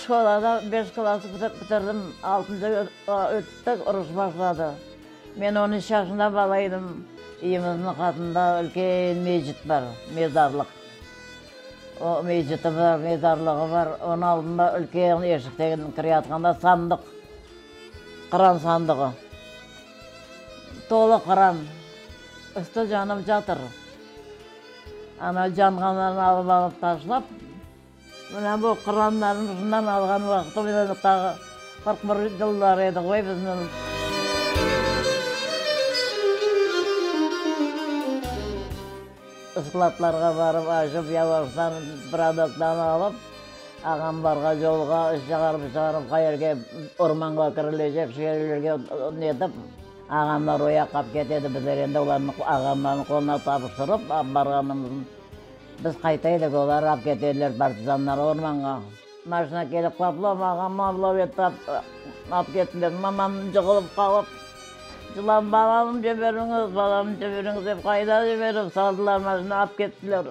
Şkolada beş klassı bitirdim, altıncı öttik, uruş başladı. Men on üç yaşında bala edim. Üyümizniñ qatında ülken mecit bar, mezarlıq. O meciti bar, mezarlığı bar. Onıñ aldında ülken eşikten kireyatqanda sandıq, Quran sandığı. Tolu Quran. Üstü canıp catır. Ana canğanlarını alıp-alıp taşlap, Mına bu Quranlarnı şundan alğan vaqtım edi, tağı 41 yıllar edi ğoy bizniñ. Skladlarğa barıp açıp, yavaştan produktlarnı alıp, ağamlarğa yolğa çıqarıp-çıqarıp, qayerge ormanğa kirilecek, şu yerlerge netip, ağamlar o yaqqa ap ketedi, bizler endi olarnı ağamlarnıñ qoluna tapıştırıp, ap barğanımıznı. Biz qayta edik, olar ap kete ediler partizanlar ormanğa. Maşina kelip qaplap, ağamnı avlap etti, ap kettiler. Mamam cığılıp qalıp, cılap, balamnı ciberiñiz, balamnı ciberiñiz dep, qayda ciberip saldılar maşina, ap kettiler.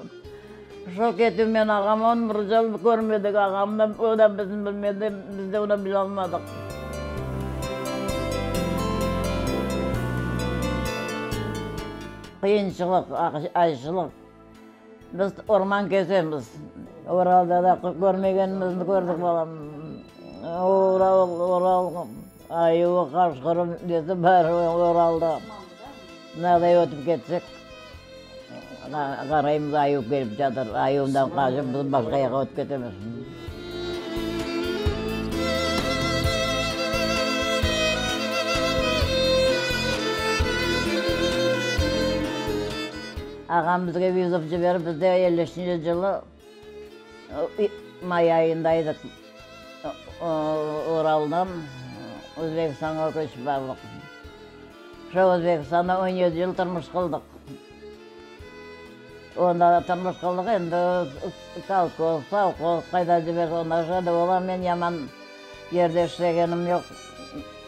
Şo ketüv men ağam on bir yıl körmedik, ağamnı, o da bizni bilmedi, biz de onı bilalmadıq. Qıyınçılıq, açlıq. Biz orman kesemiz. Oralda da körmegenimizni kördik, balam. Oral, Oral ayuvı, qaşqırı, nesi bar Oralda. Mınaday ötip ketsek, qaraymız, ayuv kelip catır. Ayuvdan qaçıp, biz başqa yerge ötip ketemiz. Ağam bizge vızov ciberip, biz de 53-nci yılı may ayında edik, Uraldan Özbekistanğa köçip bardıq. Şu Özbekistanda on yedi yıl turmuş qıldıq. Onda da turmuş qıldıq, endi kolhoz, sovhoz, qayda ciberse onda işledik. Ola men yaman yerde işlegenim yoq,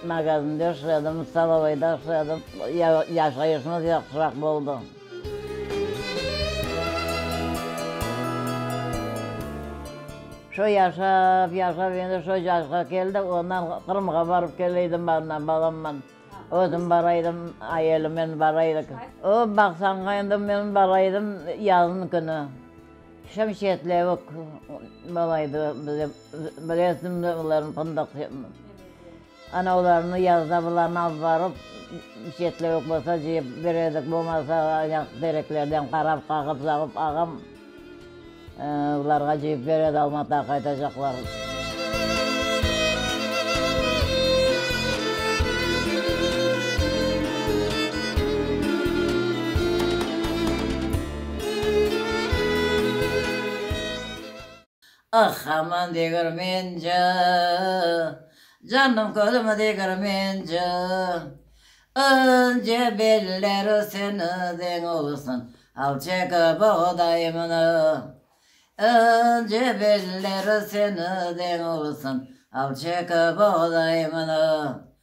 magazinde işledim, stolovoyda işledim, yaşayışımız yahşıraq boldı. Şo yaşap, yaşap, endi şo yaşqa keldik, ondan Qırımğa barıp keleydim balamman. Özüm baraydım, ayelimnen baraydık. O, baqsañ, endi men baraydım yazın künü. Şım şetlevik bolaydı bize, bilesiñmi olarnı fındıq. Ana olarnı yazda bularnı alıp barıp, şetlevik bolsa cıyıp beredik, bolmasa ayaq tereklerden qarap, qağıp-sağıp ağam bularğa cıyıp beredi, Almatağa qaytacaqlar. Ah, aman degirmenci, Canım közüm degirmenci, İnce belleri seni deñ olsun, Al çekip boğdaymını. İnce belleri seni deñ olsun, Al çekip boğdaymını.